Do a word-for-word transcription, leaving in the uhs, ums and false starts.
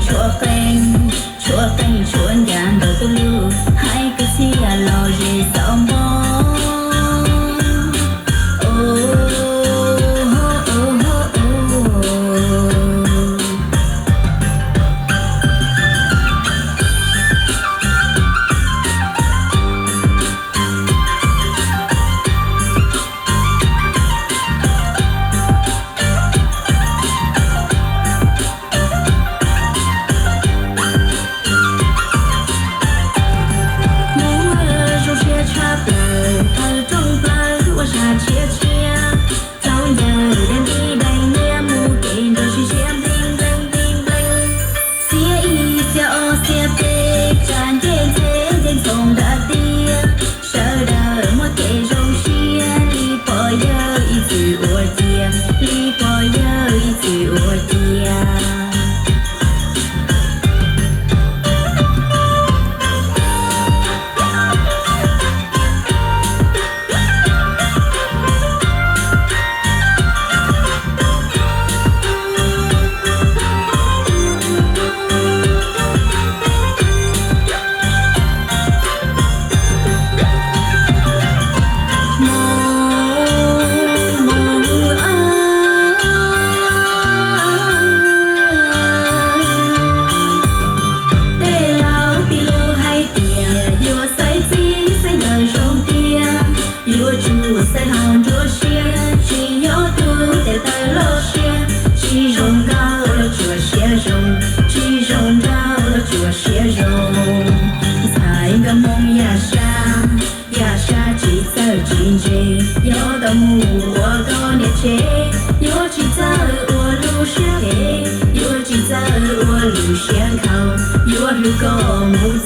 Chua qee, chua qee, chua ncha ntawm tu lug, haih kws txhia los ze xav npo. Mus ua zoo siab tshaj plaws, taws rooj plaws ua zag tshiab tshiab. Txaus ncaws dej nti dai niab, mus kev nrog sib siab nplees nplees nplees nplees. Xiab ib xiab ob xiab peb, tsa ncej ntxhe ncej ntxhoo nrab tiab. Sawv daws muaj kev zoo siab, li pog yawg ib txwm ua cia, li pog yawg ib txwm ua cia. Tej laus piv lug hais tias yuav xaiv txij xaiv nkawm zoo tiag, yuav tsum xaiv hlo nruab siab, tsis nyob tug tes taw loj siab. Tsis zoo nkauj los tsuas siab zoo, tsis zoo nraug los tsuas siab zoo. Ntxhais nkauj Hmoob yaj sab, yaj sab tsis txawj tsis ntse, yuav tau mus ua koj niam tsev. Yuav tsis txawj ua lub siab phem, yuav tsis txawj ua lub siab nkhaus, yuav hlub koj mus